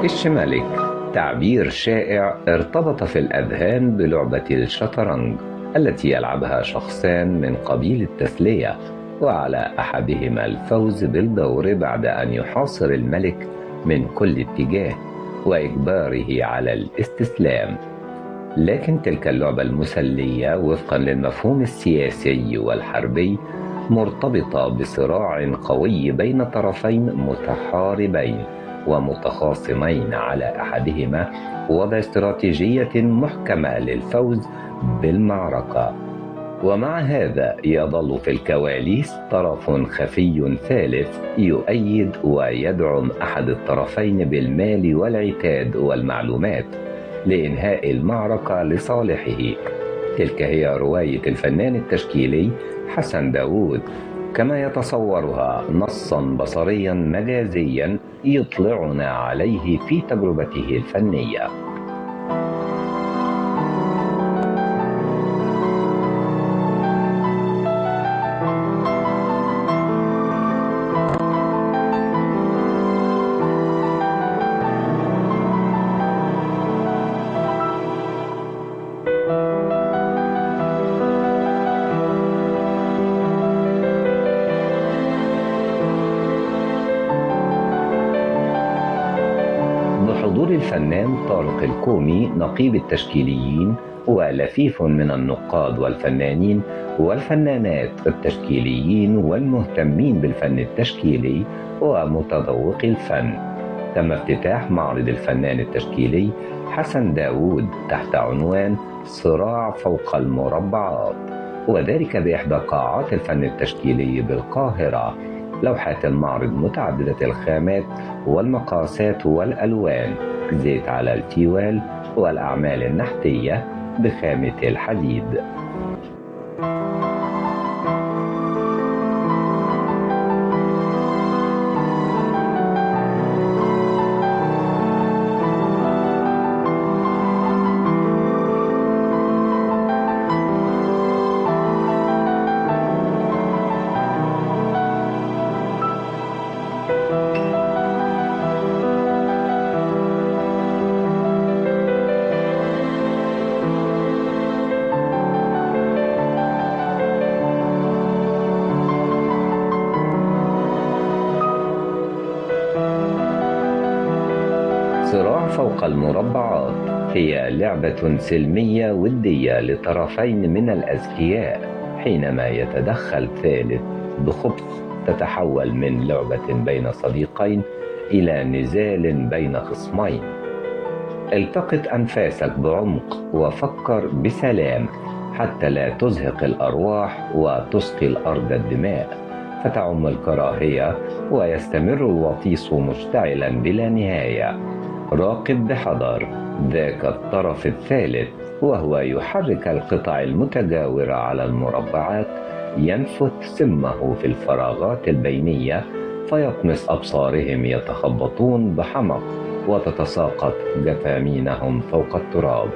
الشمالك تعبير شائع ارتبط في الأذهان بلعبة الشطرنج التي يلعبها شخصان من قبيل التسلية، وعلى أحدهما الفوز بالدور بعد أن يحاصر الملك من كل اتجاه وإجباره على الاستسلام. لكن تلك اللعبة المسلية وفقا للمفهوم السياسي والحربي مرتبطة بصراع قوي بين طرفين متحاربين ومتخاصمين، على أحدهما وضع استراتيجية محكمة للفوز بالمعركة. ومع هذا يظل في الكواليس طرف خفي ثالث يؤيد ويدعم أحد الطرفين بالمال والعتاد والمعلومات لإنهاء المعركة لصالحه. تلك هي رواية الفنان التشكيلي حسن داوود كما يتصورها نصا بصريا مجازيا يطلعنا عليه في تجربته الفنية. بحضور الفنان طارق الكومي نقيب التشكيليين ولفيف من النقاد والفنانين والفنانات التشكيليين والمهتمين بالفن التشكيلي ومتذوقي الفن، تم افتتاح معرض الفنان التشكيلي حسن داوود تحت عنوان صراع فوق المربعات، وذلك بإحدى قاعات الفن التشكيلي بالقاهرة. لوحات المعرض متعددة الخامات والمقاسات والألوان، زيت على التيوال والأعمال النحتية بخامة الحديد. صراع فوق المربعات هي لعبة سلمية ودية لطرفين من الأذكياء، حينما يتدخل ثالث بخبث تتحول من لعبة بين صديقين إلى نزال بين خصمين. التقط أنفاسك بعمق وفكر بسلام حتى لا تزهق الأرواح وتسقي الأرض الدماء، فتعم الكراهية ويستمر الوطيس مشتعلا بلا نهاية. راقب بحذر ذاك الطرف الثالث وهو يحرك القطع المتجاورة على المربعات، ينفث سمه في الفراغات البينية فيطمس أبصارهم يتخبطون بحمق وتتساقط جثامينهم فوق التراب.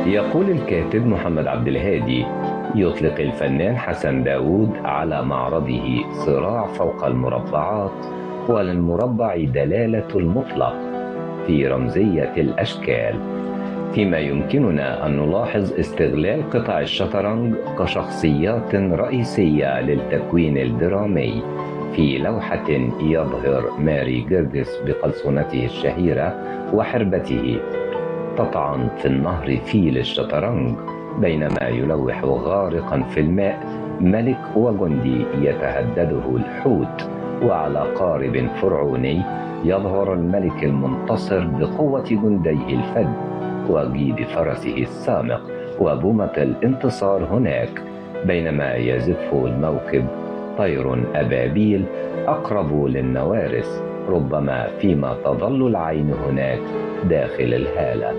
يقول الكاتب محمد عبد الهادي: يطلق الفنان حسن داوود على معرضه صراع فوق المربعات، وللمربع دلالة المطلق في رمزية الأشكال، فيما يمكننا أن نلاحظ استغلال قطع الشطرنج كشخصيات رئيسية للتكوين الدرامي. في لوحة يظهر ماري جرجس بقلصونته الشهيرة وحربته تطعن في النهر فيل الشطرنج، بينما يلوح غارقا في الماء ملك وجندي يتهدده الحوت، وعلى قارب فرعوني يظهر الملك المنتصر بقوة جنديه الفذ وجيد فرسه السامق وبومة الانتصار هناك، بينما يزف الموكب طير أبابيل أقرب للنوارس، ربما فيما تظل العين هناك داخل الهالة.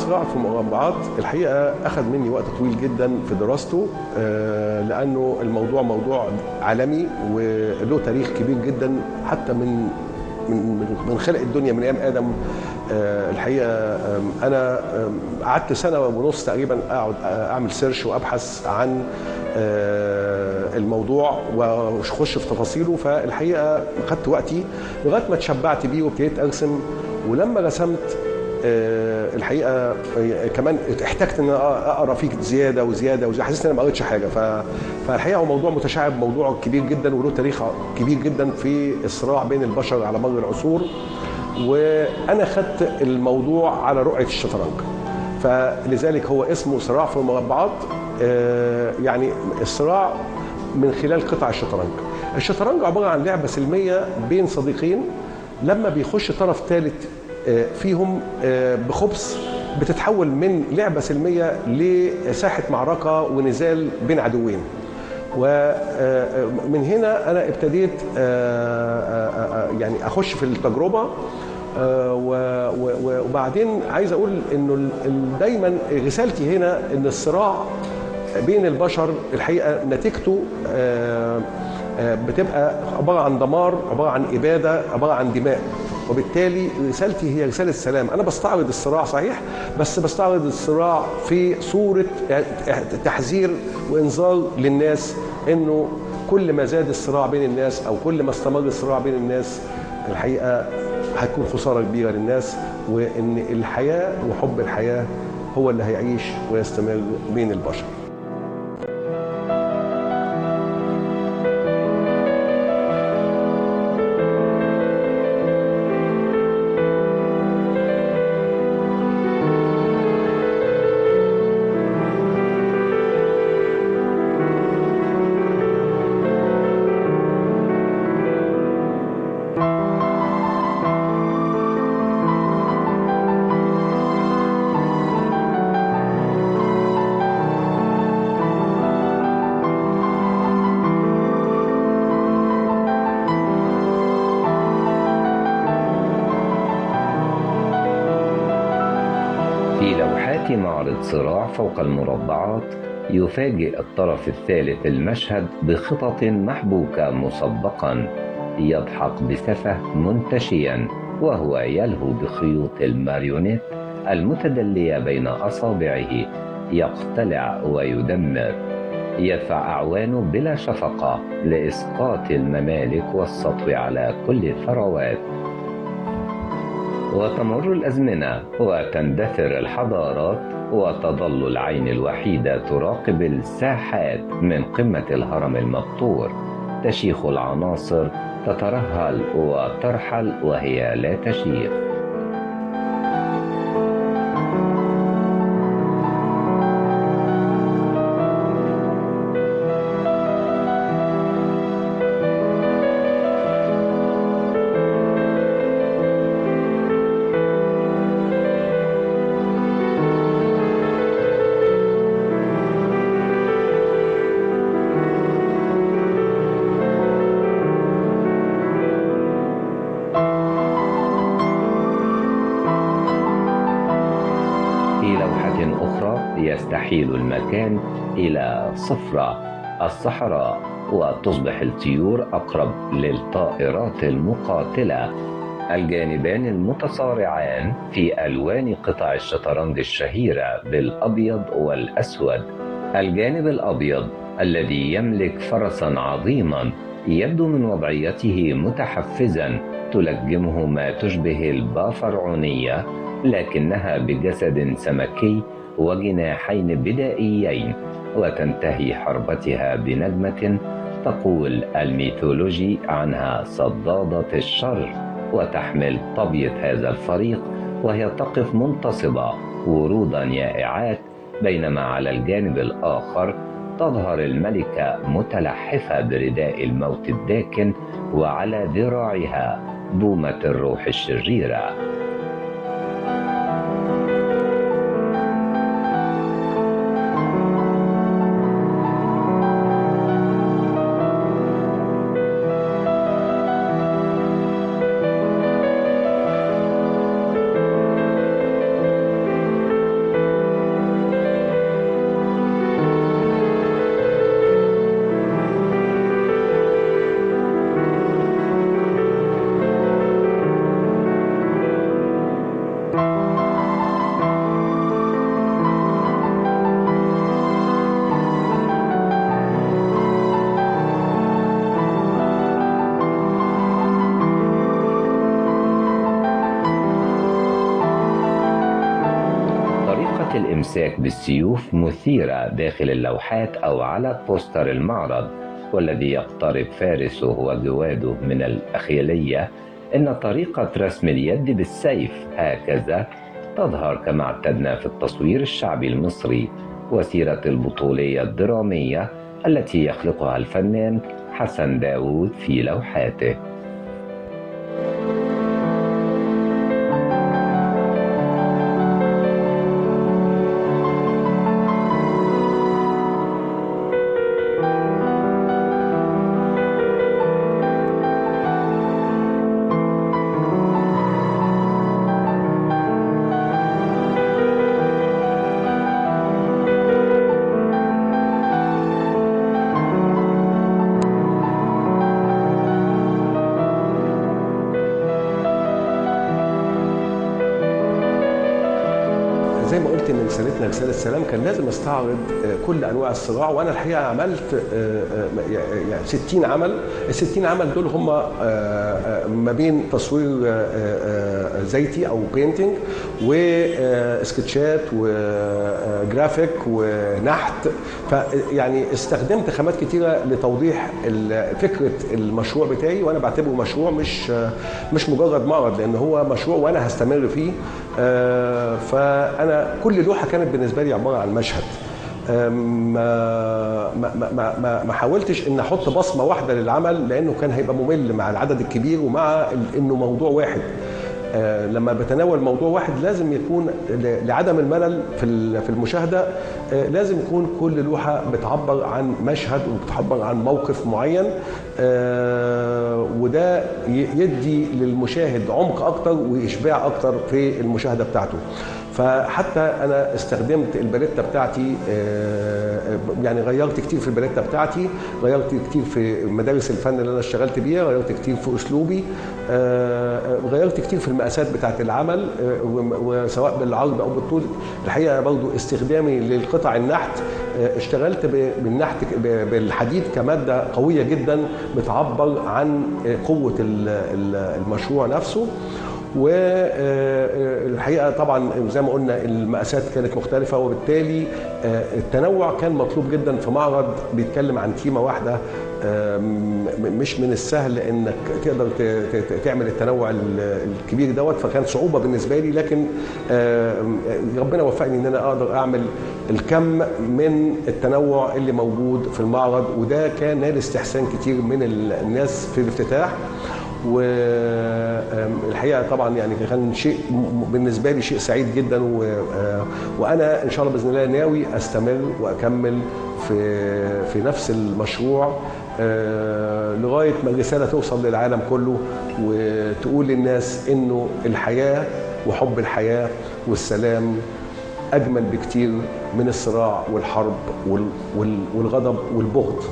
صراع في المربعات الحقيقة أخذ مني وقت طويل جدا في دراسته، لأنه الموضوع موضوع عالمي وله تاريخ كبير جدا، حتى من من من خلق الدنيا من أيام آدم. الحقيقة أنا قعدت 1.5 سنة تقريبا أقعد أعمل search وأبحث عن الموضوع وأخش في تفاصيله. فالحقيقة خدت وقتي لغاية ما اتشبعت بيه وابتديت أرسم. ولما رسمت الحقيقة كمان احتجت ان اقرا فيه زيادة وزيادة وزيادة، حسيت ان انا ما قريتش حاجة. فالحقيقة هو موضوع متشعب، موضوع كبير جدا وله تاريخ كبير جدا في الصراع بين البشر على مر العصور. وانا خدت الموضوع على رقعه الشطرنج، فلذلك هو اسمه صراع في المربعات، يعني الصراع من خلال قطع الشطرنج. الشطرنج عبارة عن لعبه سلمية بين صديقين، لما بيخش طرف ثالث فيهم بخبث بتتحول من لعبة سلمية لساحة معركة ونزال بين عدوين. ومن هنا أنا ابتديت يعني أخش في التجربة. وبعدين عايز أقول إنه دايما رسالتي هنا إن الصراع بين البشر الحقيقة نتيجته بتبقى عبارة عن دمار، عبارة عن إبادة، عبارة عن دماء. وبالتالي رسالتي هي رسالة سلام. أنا بستعرض الصراع صحيح، بس بستعرض الصراع في صورة تحذير وإنذار للناس إنه كل ما زاد الصراع بين الناس أو كل ما استمر الصراع بين الناس الحقيقة هتكون خسارة كبيرة للناس، وإن الحياة وحب الحياة هو اللي هيعيش ويستمر بين البشر. في لوحات معرض صراع فوق المربعات يفاجئ الطرف الثالث المشهد بخطط محبوكة مسبقا، يضحك بسفه منتشيا وهو يلهو بخيوط الماريونيت المتدلية بين أصابعه، يقتلع ويدمر، يدفع أعوانه بلا شفقة لإسقاط الممالك والسطو على كل الثروات. وتمر الأزمنة وتندثر الحضارات، وتظل العين الوحيدة تراقب الساحات من قمة الهرم المبتور. تشيخ العناصر، تترهل وترحل وهي لا تشيخ. يستحيل المكان إلى صفرة الصحراء، وتصبح الطيور أقرب للطائرات المقاتلة. الجانبان المتصارعان في ألوان قطع الشطرنج الشهيرة بالأبيض والأسود. الجانب الأبيض الذي يملك فرسا عظيما يبدو من وضعيته متحفزا، تلجمه ما تشبه البافرعونية لكنها بجسد سمكي وجناحين بدائيين، وتنتهي حربتها بنجمة تقول الميثولوجي عنها صدادة الشر، وتحمل طبية هذا الفريق وهي تقف منتصبة ورودا يائعات، بينما على الجانب الآخر تظهر الملكة متلحفة برداء الموت الداكن وعلى ذراعها بومة الروح الشريرة. الإمساك بالسيوف مثيرة داخل اللوحات أو على بوستر المعرض، والذي يقترب فارسه وجواده من الأخيلية. إن طريقة رسم اليد بالسيف هكذا تظهر كما اعتدنا في التصوير الشعبي المصري، وسيرة البطولية الدرامية التي يخلقها الفنان حسن داود في لوحاته. زي ما قلت ان رسالتنا رسالة سلام، كان لازم استعرض كل انواع الصراع، وانا الحقيقة عملت يعني 60 عمل. ال 60 عمل دول هم ما بين تصوير زيتي او painting وسكتشات وجرافيك ونحت، فيعني استخدمت خامات كتيرة لتوضيح فكرة المشروع بتاعي، وانا بعتبره مشروع مش مجرد معرض، لان هو مشروع وانا هستمر فيه. فانا كل لوحة كانت بالنسبة لي عبارة عن مشهد. ما ما ما ما حاولتش ان احط بصمة واحدة للعمل، لانه كان هيبقى ممل مع العدد الكبير ومع انه موضوع واحد. لما بتناول موضوع واحد لازم يكون لعدم الملل في المشاهدة، لازم يكون كل لوحة بتعبر عن مشهد وبتعبر عن موقف معين، وده يدي للمشاهد عمق اكتر واشباع اكتر في المشاهدة بتاعته. فحتى انا استخدمت الباليتا بتاعتي، يعني غيرت كتير في الباليتا بتاعتي، غيرت كتير في مدارس الفن اللي انا اشتغلت بيها، غيرت كتير في اسلوبي، غيرت كتير في المقاسات بتاعت العمل وسواء بالعرض او بالطول. الحقيقة برضو استخدامي للقطع النحت، اشتغلت بالنحت بالحديد كمادة قوية جدا بتعبر عن قوة المشروع نفسه. والحقيقة طبعا زي ما قلنا المقاسات كانت مختلفة، وبالتالي التنوع كان مطلوب جدا في معرض بيتكلم عن تيمة واحدة. مش من السهل انك تقدر تعمل التنوع الكبير دوت، فكان صعوبة بالنسبة لي، لكن ربنا وفقني ان انا اقدر اعمل الكم من التنوع اللي موجود في المعرض، وده كان نال استحسان كتير من الناس في الافتتاح. والحقيقة طبعا يعني كان شيء بالنسبة لي شيء سعيد جدا، وانا ان شاء الله باذن الله ناوي استمر واكمل في نفس المشروع لغاية ما الرسالة توصل للعالم كله وتقول للناس انه الحياة وحب الحياة والسلام اجمل بكتير من الصراع والحرب والغضب والبغض.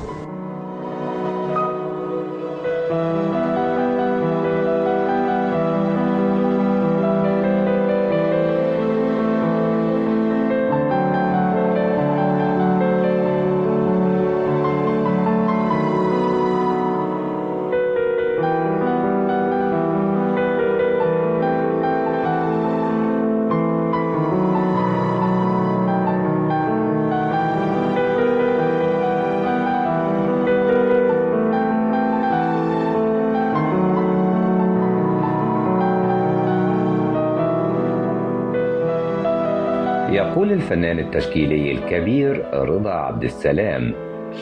يقول الفنان التشكيلي الكبير رضا عبد السلام: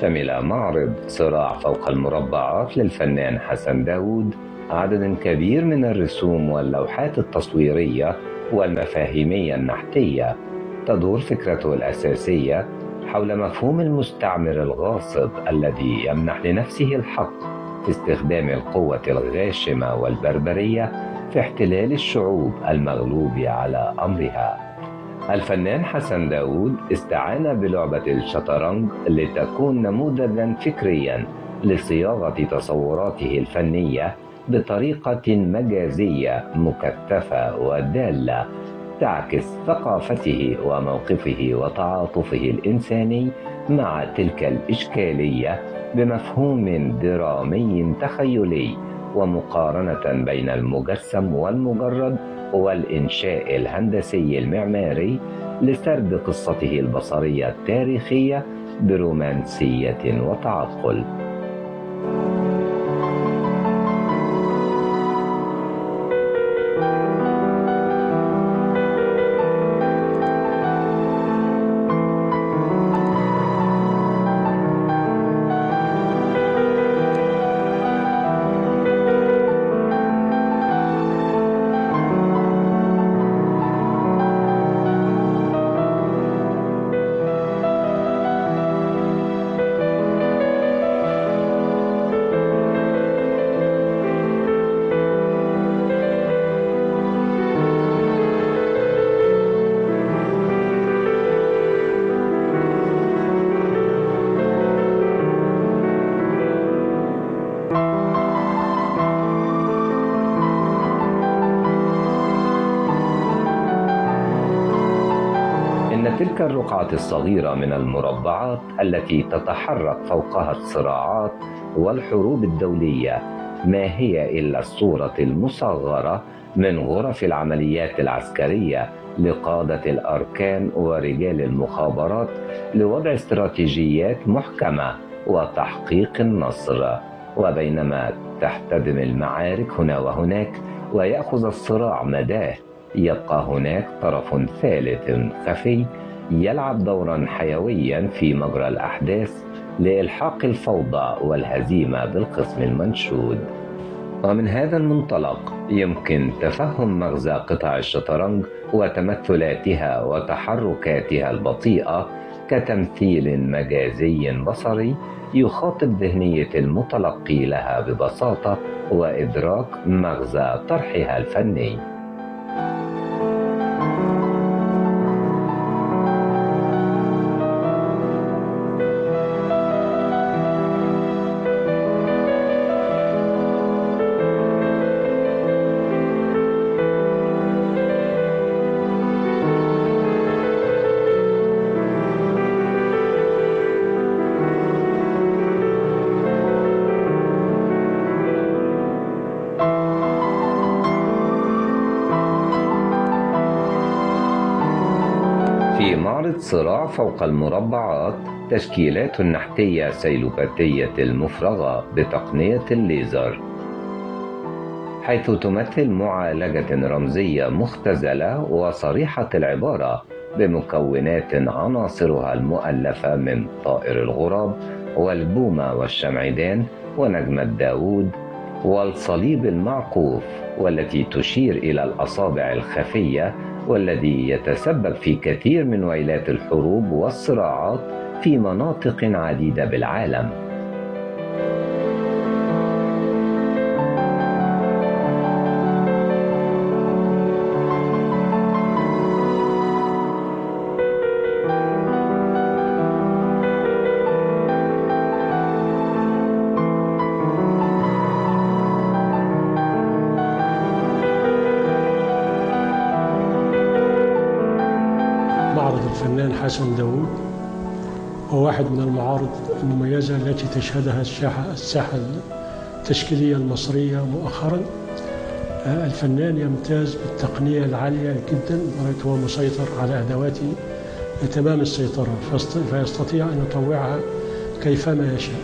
شمل معرض صراع فوق المربعات للفنان حسن داود عدد كبير من الرسوم واللوحات التصويرية والمفاهيمية النحتية، تدور فكرته الأساسية حول مفهوم المستعمر الغاصب الذي يمنح لنفسه الحق في استخدام القوة الغاشمة والبربرية في احتلال الشعوب المغلوب على أمرها. الفنان حسن داود استعان بلعبة الشطرنج لتكون نموذجا فكريا لصياغة تصوراته الفنية بطريقة مجازية مكثفة ودالة تعكس ثقافته وموقفه وتعاطفه الإنساني مع تلك الإشكالية بمفهوم درامي تخيلي ومقارنة بين المجسم والمجرد والإنشاء الهندسي المعماري لسرد قصته البصرية التاريخية برومانسية وتعقل. تلك الرقعة الصغيرة من المربعات التي تتحرك فوقها الصراعات والحروب الدولية ما هي إلا الصورة المصغرة من غرف العمليات العسكرية لقادة الأركان ورجال المخابرات لوضع استراتيجيات محكمة وتحقيق النصر. وبينما تحتدم المعارك هنا وهناك ويأخذ الصراع مداه، يبقى هناك طرف ثالث خفي يلعب دورا حيويا في مجرى الأحداث لإلحاق الفوضى والهزيمة بالقسم المنشود. ومن هذا المنطلق يمكن تفهم مغزى قطع الشطرنج وتمثلاتها وتحركاتها البطيئة كتمثيل مجازي بصري يخاطب ذهنية المتلقي لها ببساطة وإدراك مغزى طرحها الفني. في معرض صراع فوق المربعات تشكيلات نحتية سيلوباتية المفرغة بتقنية الليزر، حيث تمثل معالجة رمزية مختزلة وصريحة العبارة بمكونات عناصرها المؤلفة من طائر الغراب والبومة والشمعدان ونجمة داوود والصليب المعقوف، والتي تشير إلى الأصابع الخفية والذي يتسبب في كثير من ويلات الحروب والصراعات في مناطق عديدة بالعالم. معرض الفنان حسن داوود هو واحد من المعارض المميزة التي تشهدها الساحة التشكيلية المصرية مؤخرا. الفنان يمتاز بالتقنية العالية جدا، ورأيت هو مسيطر على أدواته تمام السيطرة، فيستطيع أن يطوعها كيفما يشاء.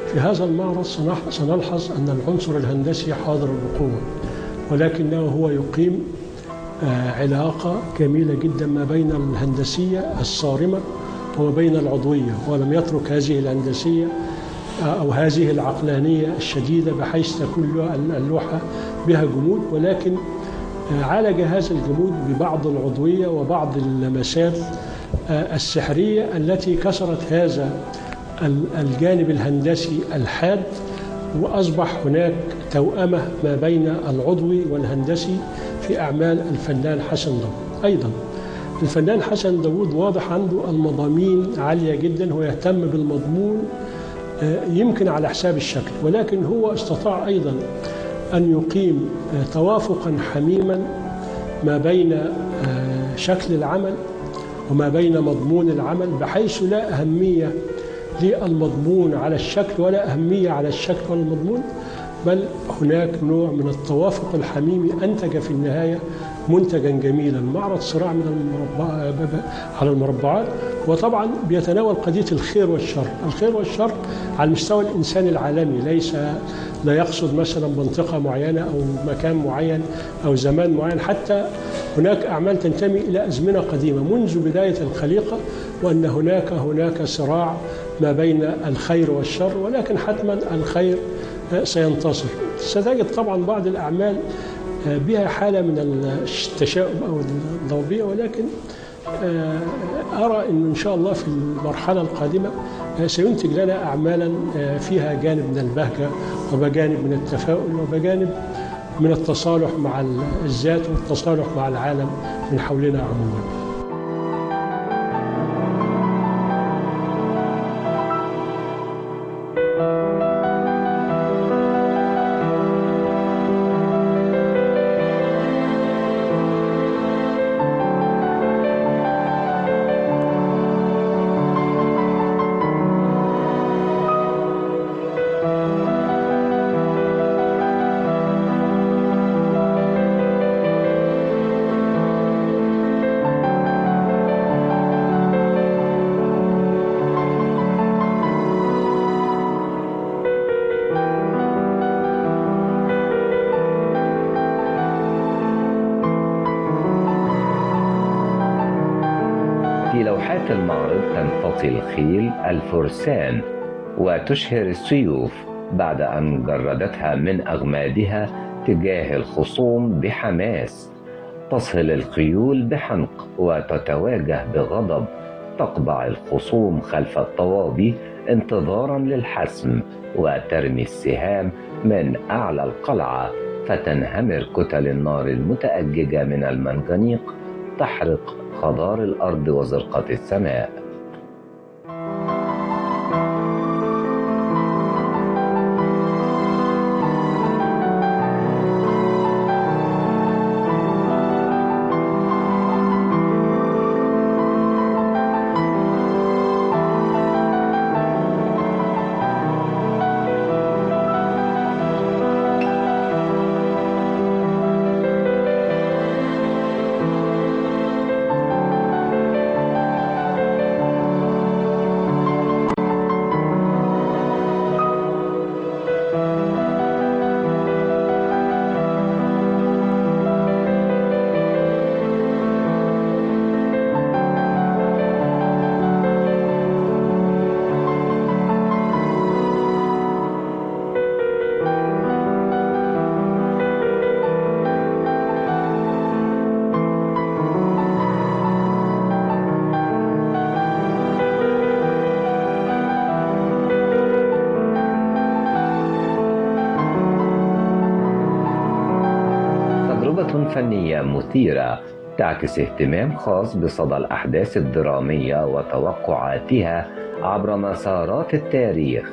في هذا المعرض سنلحظ أن العنصر الهندسي حاضر بقوة، ولكنه هو يقيم علاقة جميلة جدا ما بين الهندسية الصارمة وما بين العضوية، ولم يترك هذه الهندسية أو هذه العقلانية الشديدة بحيث تكون اللوحة بها جمود، ولكن عالج هذا الجمود ببعض العضوية وبعض اللمسات السحرية التي كسرت هذا الجانب الهندسي الحاد، وأصبح هناك توأمة ما بين العضوي والهندسي في أعمال الفنان حسن داوود. أيضا الفنان حسن داوود واضح عنده المضامين عالية جدا، هو يهتم بالمضمون يمكن على حساب الشكل، ولكن هو استطاع أيضا أن يقيم توافقا حميما ما بين شكل العمل وما بين مضمون العمل، بحيث لا أهمية للمضمون على الشكل ولا أهمية على الشكل والمضمون، بل هناك نوع من التوافق الحميمي أنتج في النهاية منتجا جميلا. معرض صراع من على المربعات، وطبعا بيتناول قضية الخير والشر، الخير والشر على المستوى الإنساني العالمي، ليس لا يقصد مثلا منطقة معينة أو مكان معين أو زمان معين. حتى هناك أعمال تنتمي إلى أزمنة قديمة منذ بداية الخليقة، وأن هناك صراع ما بين الخير والشر، ولكن حتما الخير سينتصر. ستجد طبعا بعض الأعمال بها حالة من التشاؤم أو الضبابية، ولكن أرى أن إن شاء الله في المرحلة القادمة سينتج لنا أعمالا فيها جانب من البهجة وبجانب من التفاؤل وبجانب من التصالح مع الذات والتصالح مع العالم من حولنا عموما. في لوحات المعرض تنتقي الخيل الفرسان وتشهر السيوف بعد أن جردتها من أغمادها تجاه الخصوم بحماس، تصهل الخيول بحنق وتتواجه بغضب، تقبع الخصوم خلف الطوابي انتظارا للحسم، وترمي السهام من أعلى القلعة فتنهمر كتل النار المتأججة من المنجنيق تحرق خضار الأرض وزرقة السماء. تجربة فنية مثيرة تعكس اهتمام خاص بصدى الأحداث الدرامية وتوقعاتها عبر مسارات التاريخ،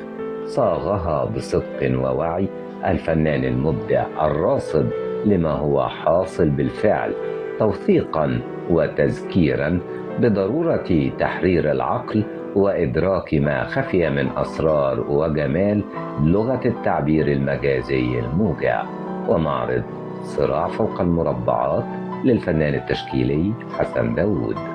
صاغها بصدق ووعي الفنان المبدع الراصد لما هو حاصل بالفعل، توثيقا وتذكيرا بضرورة تحرير العقل وإدراك ما خفي من أسرار وجمال لغة التعبير المجازي الموجع. ومعرض صراع فوق المربعات للفنان التشكيلي حسن داود.